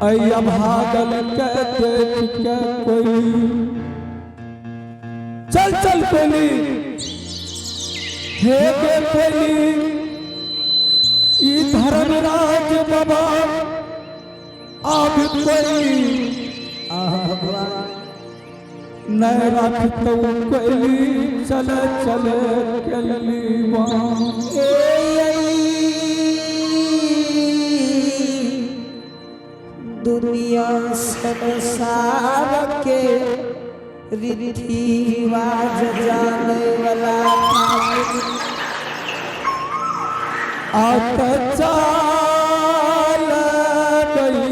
ऐ भागल के देख के कोई चल चल कोली हे के कोली ई धर्मराज बाबा अब कोई आहा भगवान नहीं रखतो कोई चल चल केली ए दुनिया संसार के रीति रिवाज जाने वाला आत चाल गई।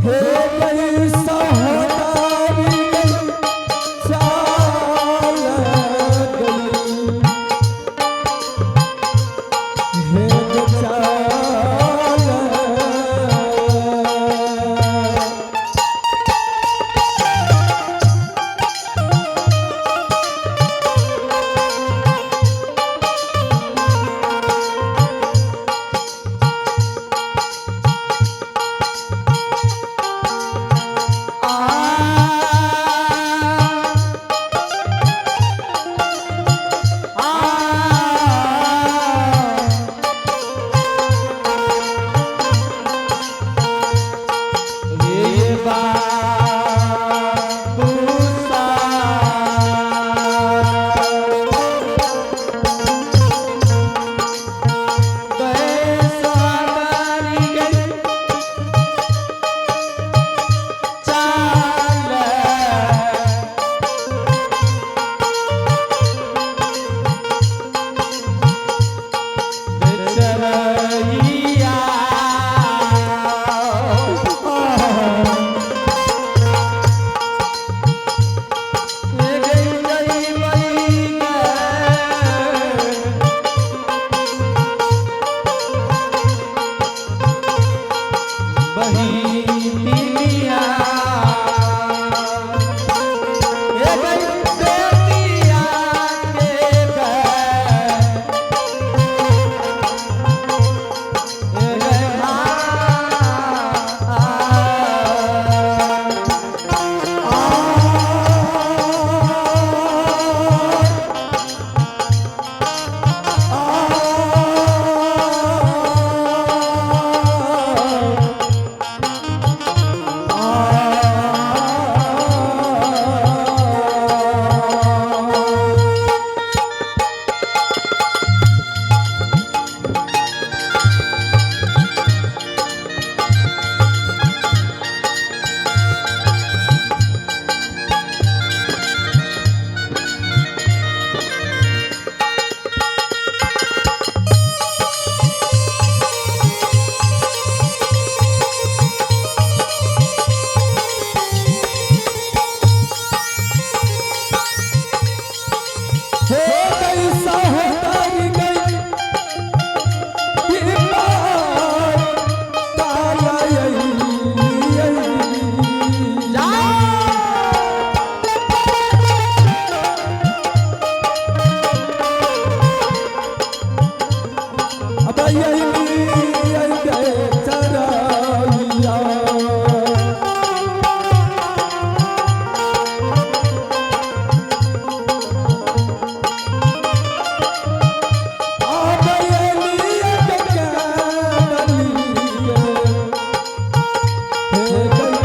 हे गई सहोदरी गई चाल गई। हे गे चाल। हे गई सहोदरी गई बीमार कालयई। अब यही गए चरैया। अब यही हे गई हे गई।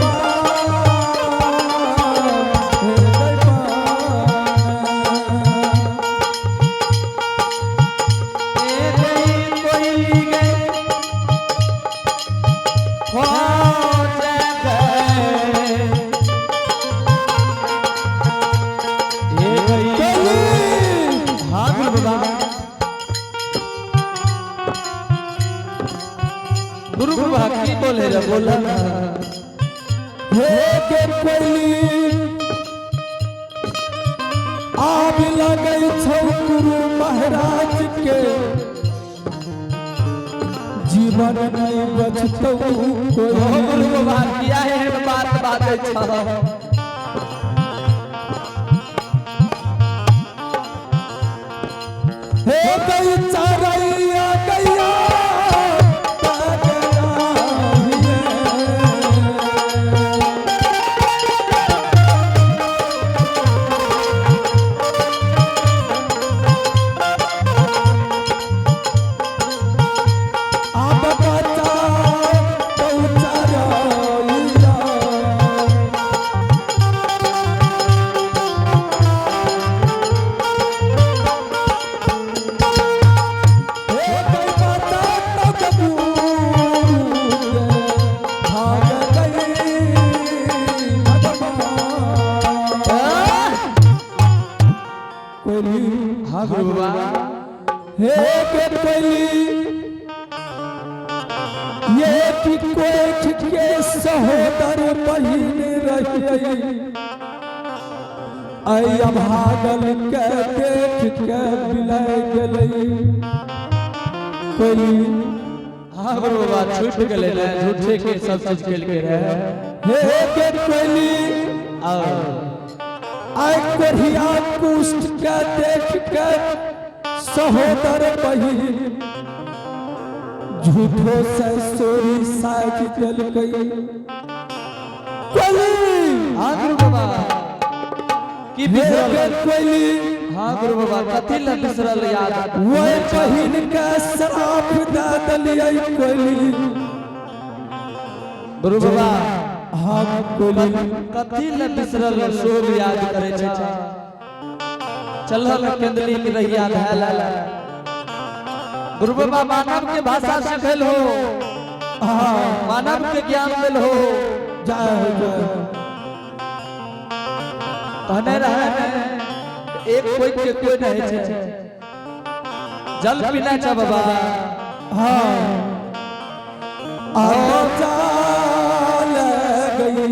गुरु बाबा की बोले रे बोला ना। हे के कोइली आब लगै छौ गुरु। के जीवन नहीं बचतौ ओ कोई। गुरु बाबा, किया एहन बात बाजै छह? हे गई चरैया गैया आप बचा पहुंचरैया। हे गई माता तब गुरु भाग गई भगवान। कोली हाँ गुरु बाबा। हे के कोली, ये कि कोठ के सहोदर बहिन रही, ऐ अभागल के देख के बिलय गेलै कोली। हाँ गुरु बाबा, छूट गेलै ने, झूठे के सब चीज केलकै रहे। हे के कोली, आओ। आइ कोढ़िया कुष्ठ के देख के सहोदर बहिन झूठो से सोरी साज देलकै कोली। हाँ गुरु बाबा, की हे बिसरल? के कोली, हाँ गुरु बाबा, कथी लए बिसरल याद? वह बहिन के श्राप दे देलियै कोली। गुरु बाबा। हाँ कोली। कथी लए बिसरल शोभ याद करै छ? चलल केंदली के रहिया धैल। गुरु बाबा, मानव के भाषा सिखल हो, हाँ। मानव के ज्ञान दिल हो। जय हो, जय हो। कहने रहे ने, एक कोई के कोई नहीं छे। जल पीना छ बाबा? हाँ, आ चाल गई।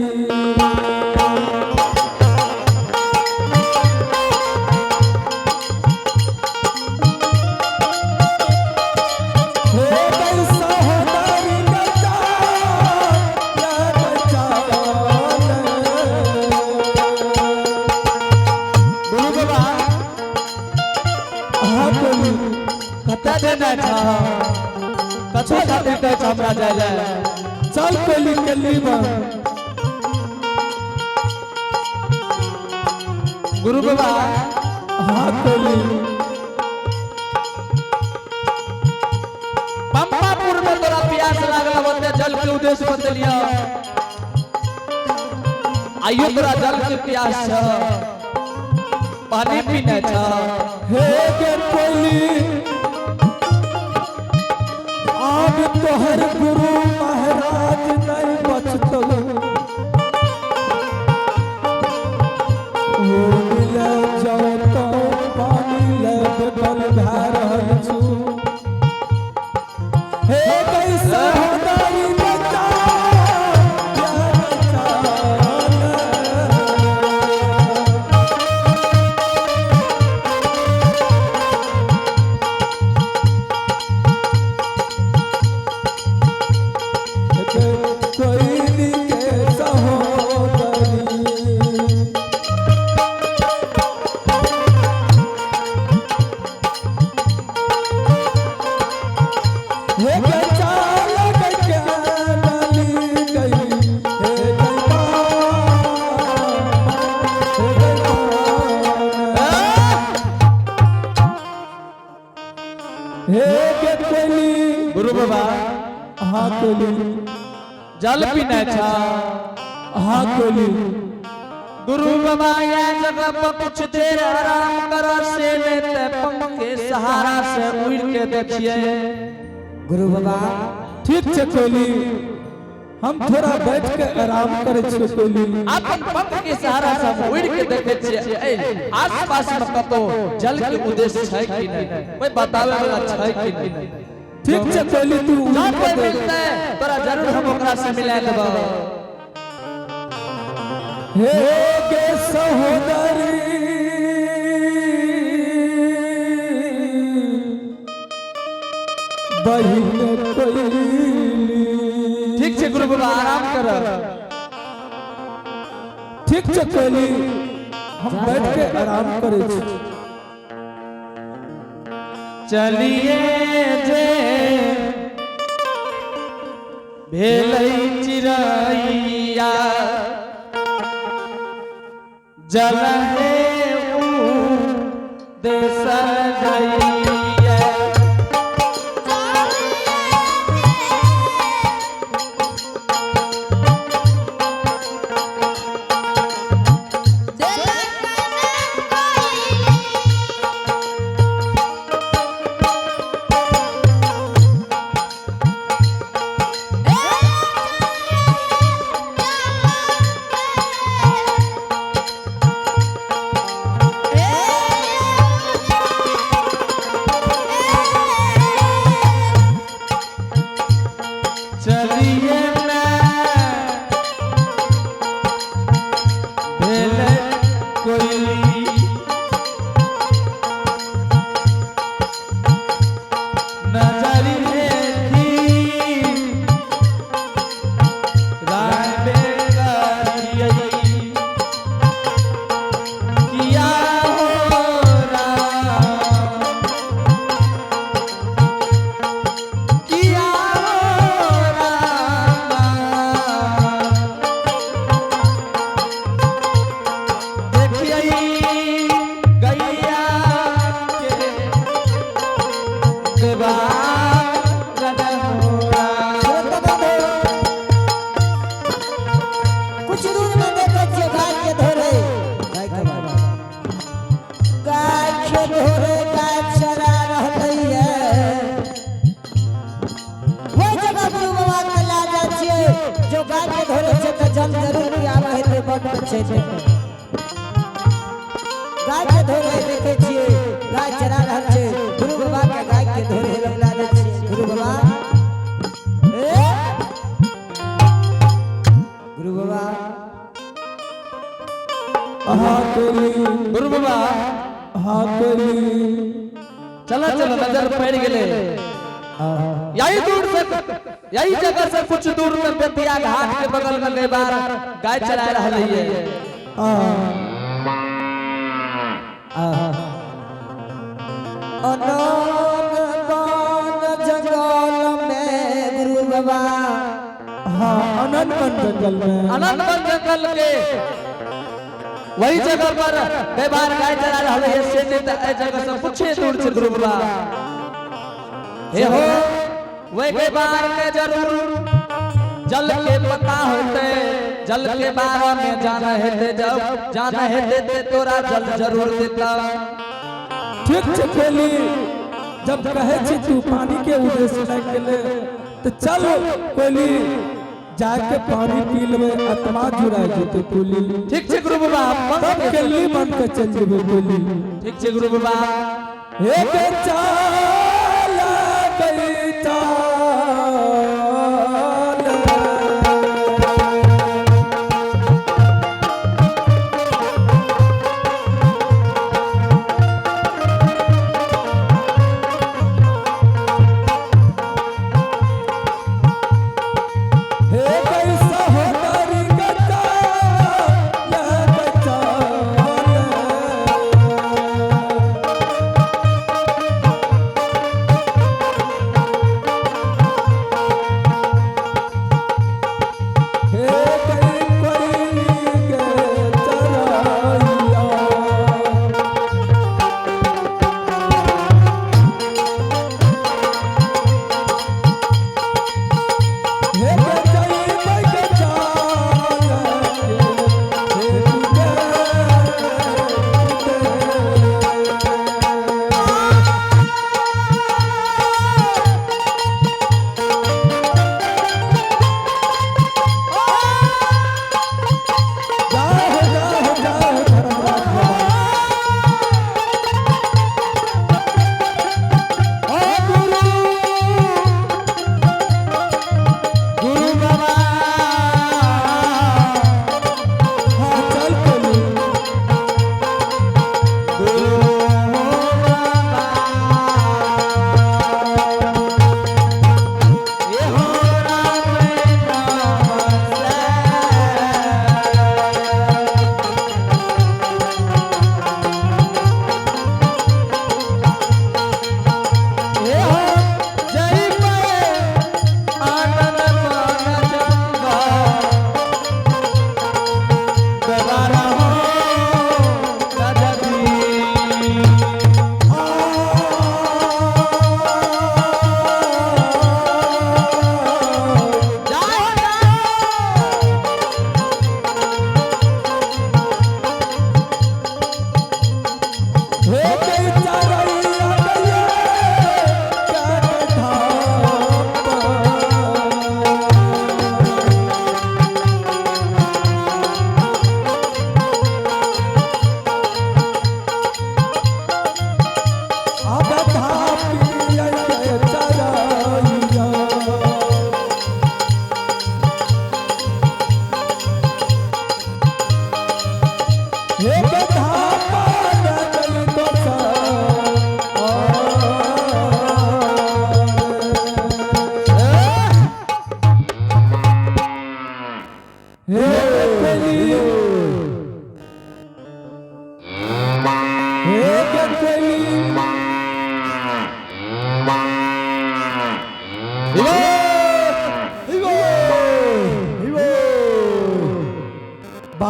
हे गई सहोदरी गचा, गचा। गुरु बाबा। हाँ कोली। कतऽ जेनाइ छ? कथी खातिर कहै छ हमरा जाइ लए? चल कोली के लीबा। गुरु बाबा। हाँ कोली। पंपापुर में तोरा प्यास लागल, ओते जल के उद्देश्य बतेलियौ। आइयो तोरा जल के प्यास छ, पानी पीने छ? हे गे कोली, आब तोहर गुरु महाराज नहीं बचतौ। ओ मिले जाओ तो पानी ले बेबल भए रहल छु। हे गई सहोदरी बचा, बचा। कोयली के सहोदरी। हे गचाल के डाली गई, हे गई हे गई हे के कोयली। गुरु बाबा। हाँ कोली। जल पीने छ? हाँ कोली। गुरु बाबा, या जगह पर कुछ देर आराम कर, से ने ते पंख के सहारा से उड़ के देखिए। गुरु बाबा। ठीक छै कोली, हम थोड़ा बैठ के आराम करै छियै कोली। अपन पंख के सहारा से हम उड़ के देखे छियै, ऐ आस पास में कतौ जल के उद्देश्य छै कि नहीं, कोई बतावे वाला छै कि नहीं। ठीक छै कोली, तू जब उड़ कोई के देख। मिलतै तोरा जरूर हम ओकरा से मिला देबो। हे गे सहोदरी। बहिन कोइली। ठीक छै गुरु बाबा, आराम कर। ठीक छै कोइली, हम बैठ के आराम करै छी। चलिए जे भेलै चिड़ैया जल हे ऊ देश गैया। चलिए ना भेलै कोइली नजरि देखी राय बेकरियै किया हो राम, किया हो रामा। देखियै गैया के देवार रहुआ। कुछ दूर में देखै छियै गाय के धोरे, गाय के बाबा गाय के धोरे गाय चरा रहलै है। ओहि जगह गुरु बाबा के ला जाइ छियै, जो गाय के धोरे छै तऽ जल जरूर पियाबै हेतै, बड छै ते। गाय के धोरे देखै छियै गाय चरा रहल छै, गुरु बाबा के गाय के धोरे लग ला जाइ छियै। गुरु बाबा, ए गुरु बाबा। हाँ कोइली। गुरु बाबा। हाँ कोइली। चला चला, नजर पड़ गेले। यही दूर से, यही जगह से कुछ दूर में बेतिया घाट के बगल में गैबार गाय चरा रहल है। आ अनोन बन जंगल में गुरु बाबा। हाँ, अनंत वन जंगल में। अनंत वन जंगल के वही जगह पर गैबार गाय चरा रहल है, से नहीं तो ए जगह से कुछ ही दूर से गुरु बाबा। हे हो, वही गैबार के जरूर जल के पता होते, जल के बारे में जाना हेते, जब जाना हेते ते तोरा जल जरूर देता। ठीक छै कोइली, जब कहे छी तू पानी के उद्देश्य लागि गेलै तऽ चल कोइली, जाके पानी पी लेबै, आत्मा जुड़ा जेतै कोइली। ठीक छै गुरु बाबा, हम तब केली बन के चल जेबै कोइली। ठीक छै गुरु बाबा। हे के चाल गई चाल। हे कैसा हो तारी गचा गचा।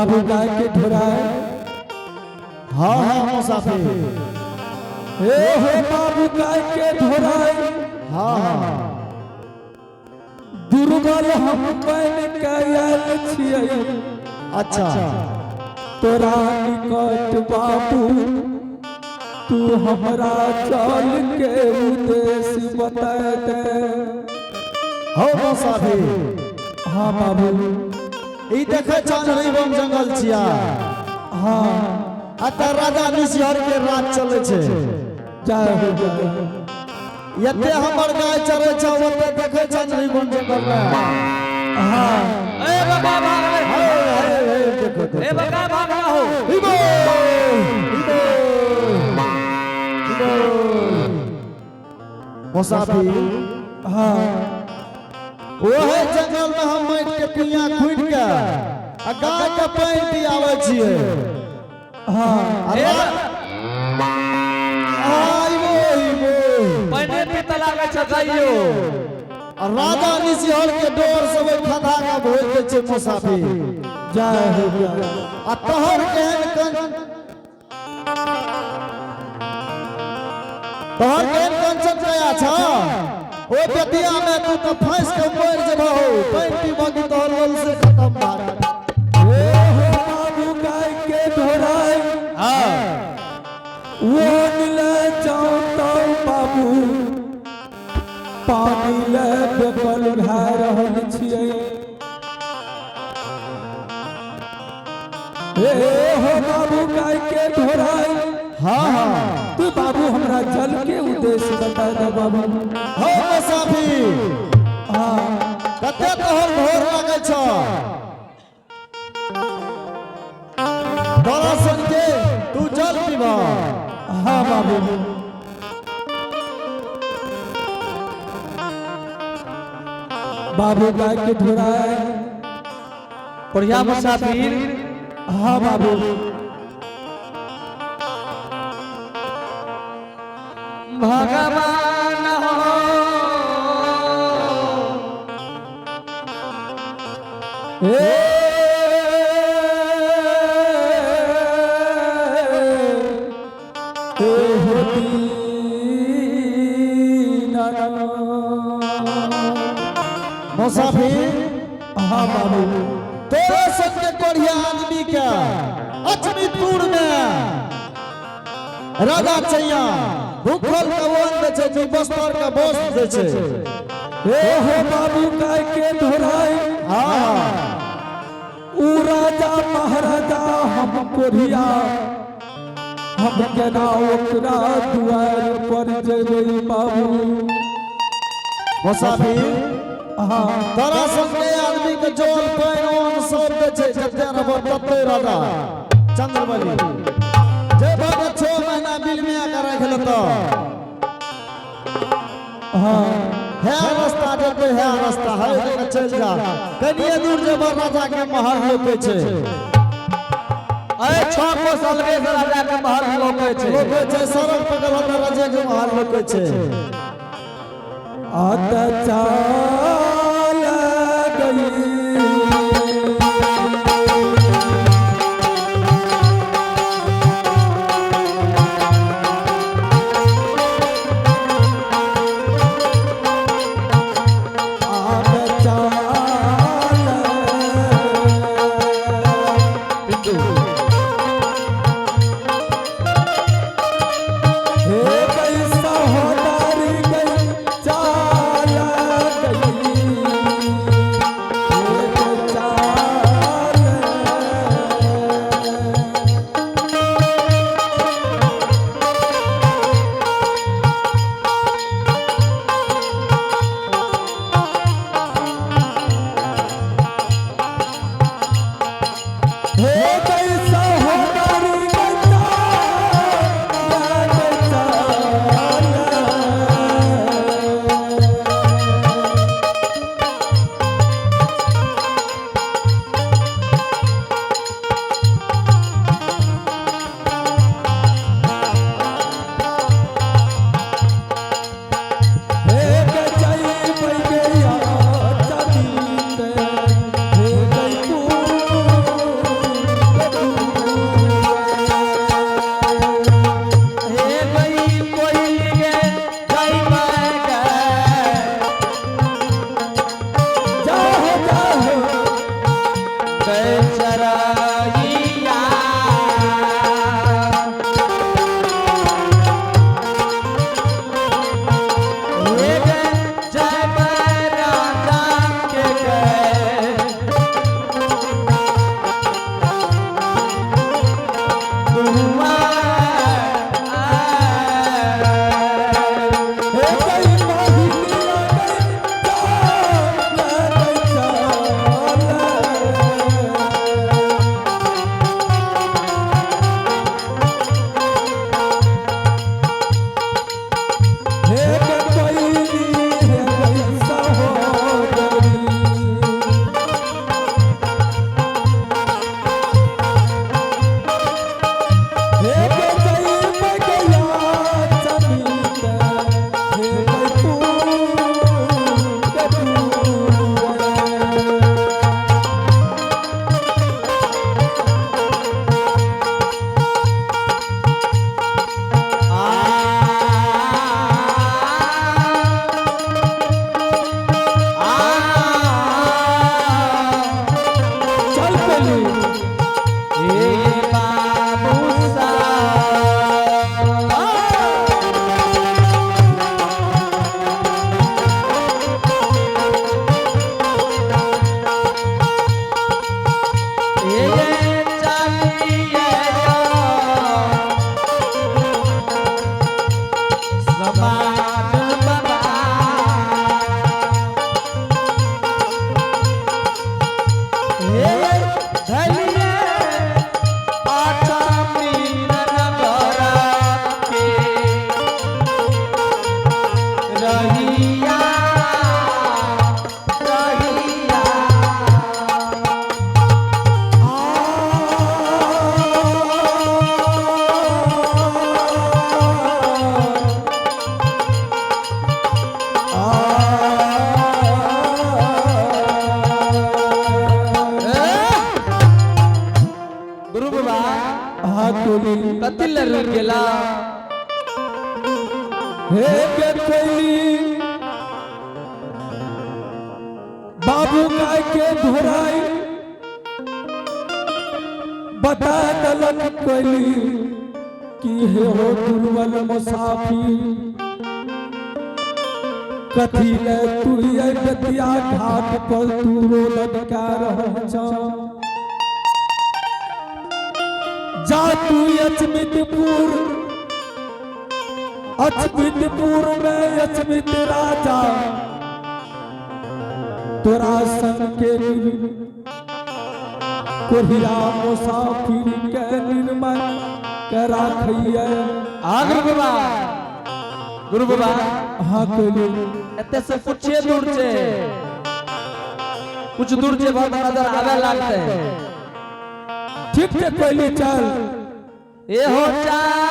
बाबू गाय के ढोराए। हाँ हाँ मुसाफिर। हे हे बाबू गाय के ढोराए। हाँ हाँ। दुर्बल हम बन के आयल छियै। अच्छा। तोरा निकट बाबू, तू हमरा चल के उद्देश्य बता दे। हो मुसाफिर। हाँ बाबू। ई देखे चंद्री वन जंगल छिया। हाँ। आ त राजा निशिहर के राज चले छे। जय हो, जय हो। एते हमर गाय चरे छौ, ओते देखे चंद्री वन जंगल में। हाँ। ए बका भाग हे हे हे, देखो ए देखो। बका भाग रहा हो। इबो इबो इबो मुसाफिर। हाँ। ओहे जंगल में हम माटि के कुइयां खुनि के आ गाय के पानि पियाबै छियै। हाँ। आ इबो इबो। पहिने पीता लागै छै गाइयो। आ राजा निशिहर के डोर से ओहि खधा के भोज दै छै मुसाफिर। जय हो, जय हो। आ तोहर केहन कन तोहर केहन कंचन गया छ, ओ बेतिया में तू तो फंस के मर जेबहो। पानि पीबह तोहर लोल से खत्म भा जेतौ। हे हो बाबू गाय के ढोराए। हाँ। वो ले जाओ तो बाबू, पानी ले बेकल भए रहल छियै। हे हो बाबू गाय के ढोराए। हाँ हाँ। तू बाबू हमरा जल के उद्देश्य बता दे बाबू। हो मुसाफिर। हाँ। कते तोहर भोर लागै छ तोरा सुन के तू जल पीबह। हाँ बाबू। बाबू गाय के ढोराए। बढ़िया मुसाफिर। हाँ बाबू। भगवान हो। हे हे हो दीनानाथ। मुसाफिर। हाँ बाबू। तोरे संग के कोढ़िया आदमी के अचमीपुर में राजा चैया भूखल के वन दै छै, जी बस्तर के बस दै छै। हे हो बाबू गाय के ढोराए। हाँ। ऊ राजा महाराजा, हम कोढ़िया, हम केना ओकरा दुआर पर जेबै बाबू? मुसाफिर। हाँ। तोरा संग के आदमी के जल पानि अन्न सब दै छै। जते रहबो तते राजा चंद्रबली जे बाबा 6 महीना बिल में आके राखि लेतो। हाँ। है रास्ता जते है रास्ता है जगह चलि जा, कनिए दूर जेबो राजा के महल लोकै छै। ए 6 कोस अलगे से राजा के महल लोकै छै। लोकै छै, सड़क पकड़ तऽ राजा के महल लोकै छै। आत चाल गई। आत चाल बिंदु। हे कैसा होदारी गई, चाल गई। हे गे कोयली, बाबू गाय के धोराई बता दलक कोयली कि हे हो दुर्बल मुसाफिर, कथी ले तू ये बेतिया घाट पर तू रोदन कै रहल छ? जा तू अचमितपुर, अचमितपुर में अचमित राजा तोरा संग के कोहिया मुसाफिर के निर्मल के राखैया। आ गुरु बाबा, गुरु बाबा। हाँ कोयली। एते से कुछे दूर छे, कुछ दूर छे, बहुत नजर आवे लागते। ठीक छै कोयली, चल। ए हो चाल।